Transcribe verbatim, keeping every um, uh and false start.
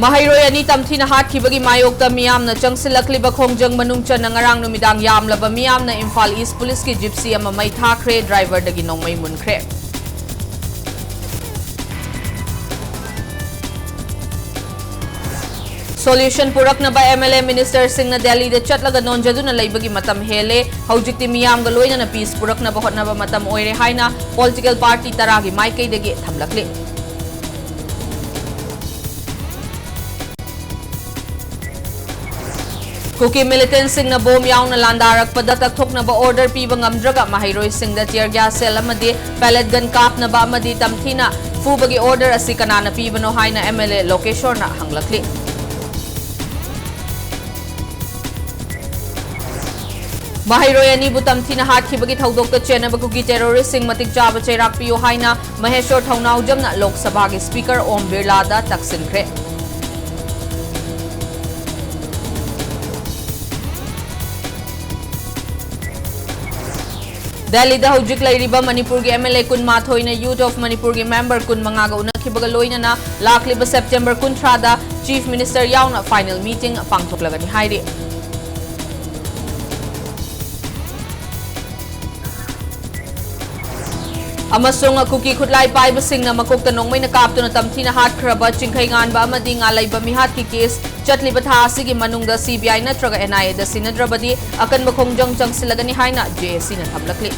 ꯃꯍꯩꯔꯣꯏ ꯑꯅꯤ ꯇꯝꯊꯤꯅ ꯍꯥꯠꯈꯤꯕꯒꯤ ꯃꯥꯌꯣꯛꯇ ꯃꯤꯌꯥꯝꯅ ꯆꯪꯁꯤꯜꯂꯛꯂꯤꯕ ꯈꯣꯡꯖꯪ ꯃꯅꯨꯡ ꯆꯟꯅ ꯉꯔꯥꯡ ꯅꯨꯃꯤꯗꯥꯡ ꯌꯥꯝꯂꯕ ꯃꯤꯌꯥꯝꯅ ꯏꯝꯐꯥꯜ ꯏꯁ ꯄꯨꯂꯤꯁꯀꯤ ꯖꯤꯞꯁꯤ ꯑꯃ ꯃꯩ ꯊꯥꯈ꯭ꯔꯦ, ꯗ꯭ꯔꯥꯏꯚꯔꯗꯒꯤ ꯅꯣꯡꯃꯩ ꯃꯨꯟꯈ꯭ꯔꯦ꯫ Solution ꯄꯨꯔꯛꯅꯕ MLA ministerꯁꯤꯡꯅ ꯗꯦꯜꯂꯤꯗ ꯆꯠꯂꯒ ꯅꯣꯟꯖꯗꯨꯅ ꯂꯩꯕꯒꯤ ꯃꯇꯝ ꯍꯦꯜꯂꯦ, ꯍꯧꯖꯤꯛꯇꯤ ꯃꯤꯌꯥꯝꯒ ꯂꯣꯏꯅꯅ peace ꯄꯨꯔꯛꯅꯕ ꯍꯣꯠꯅꯕ ꯃꯇꯝ ꯑꯣꯏꯔꯦ ꯍꯥꯏꯅ political party ꯇꯔꯥꯒꯤ ꯃꯥꯏꯀꯩꯗꯒꯤ ꯊꯝꯂꯛꯂꯤ꯫ ꯀꯨꯀꯤ militantꯁꯤꯡꯅ ꯕꯣꯝ ꯌꯥꯎꯅ ꯂꯥꯟꯗꯥꯔꯛꯄꯗ ꯇꯛꯊꯣꯛꯅꯕ order ꯄꯤꯕ ꯉꯝꯗ꯭ꯔꯒ ꯃꯍꯩꯔꯣꯏꯁꯤꯡꯗ tear gas shell ꯑꯃꯗꯤ pellet gun ꯀꯥꯞꯅꯕ ꯑꯃꯗꯤ ꯇꯝꯊꯤꯅ ꯐꯨꯕꯒꯤ order ꯑꯁꯤ ꯀꯅꯥꯅ ꯄꯤꯕꯅꯣ ꯍꯥꯏꯅ MLA ꯂꯣꯀꯦꯁꯣꯔꯅ ꯍꯪꯂꯛꯂꯤ꯫ ꯃꯍꯩꯔꯣꯏ ꯑꯅꯤꯕꯨ ꯇꯝꯊꯤꯅ ꯍꯥꯠꯈꯤꯕꯒꯤ ꯊꯧꯗꯣꯛꯇ ꯆꯦꯟꯅꯕ ꯀꯨꯀꯤ terroristꯁꯤꯡ ꯃꯇꯤꯛ ꯆꯥꯕ ꯆꯩꯔꯥꯛ ꯄꯤꯌꯨ ꯍꯥꯏꯅ ꯃꯍꯦꯁꯣꯔ ꯊꯧꯅꯥꯎꯖꯝꯅ ꯂꯣꯛ ꯁꯚꯥꯒꯤ speaker ꯑꯣꯝ ꯕꯤꯔꯂꯥꯗ ꯇꯛꯁꯤꯟꯈ꯭ꯔꯦ꯫ ꯗꯦꯜꯂꯤꯗ ꯍꯧꯖꯤꯛ ꯂꯩꯔꯤꯕ ꯃꯅꯤꯄꯨꯔꯒꯤ MLA ꯀꯨꯟꯃꯥꯊꯣꯏꯅ Youth of ꯃꯅꯤꯄꯨꯔꯒꯤ member ꯀꯨꯟꯃꯉꯥꯒ ꯎꯅꯈꯤꯕꯒ ꯂꯣꯏꯅꯅ ꯂꯥꯛꯂꯤꯕ September ꯀꯨꯟꯊ꯭ꯔꯥꯗ Chief Minister ꯌꯥꯎꯅ final meeting ꯄꯥꯡꯊꯣꯛꯂꯒꯅꯤ ꯍꯥꯏꯔꯤ꯫ ꯑꯃꯁꯨꯡ ꯀꯨꯀꯤ ꯈꯨꯠꯂꯥꯏ ꯄꯥꯏꯕꯁꯤꯡꯅ ꯃꯀꯣꯛꯇ ꯅꯣꯡꯃꯩꯅ ꯀꯥꯞꯇꯨꯅ ꯇꯝꯊꯤꯅ ꯍꯥꯠꯈ꯭ꯔꯕ ꯆꯤꯡꯈꯩꯉꯥꯟꯕ ꯑꯃꯗꯤ ꯉꯥꯂꯩꯕ ꯃꯤꯍꯥꯠꯀꯤ case ꯆꯠꯂꯤꯕ ꯊꯥ ꯑꯁꯤꯒꯤ ꯃꯅꯨꯡꯗ CBI ꯅꯠꯇ꯭ꯔꯒ NIAꯗ ꯁꯤꯟꯅꯗ꯭ꯔꯕꯗꯤ ꯑꯀꯟꯕ ꯈꯣꯡꯖꯪ ꯆꯪꯁꯤꯜꯂꯒꯅꯤ ꯍꯥꯏꯅ JACꯅ ꯊꯝꯂꯛꯂꯤ꯫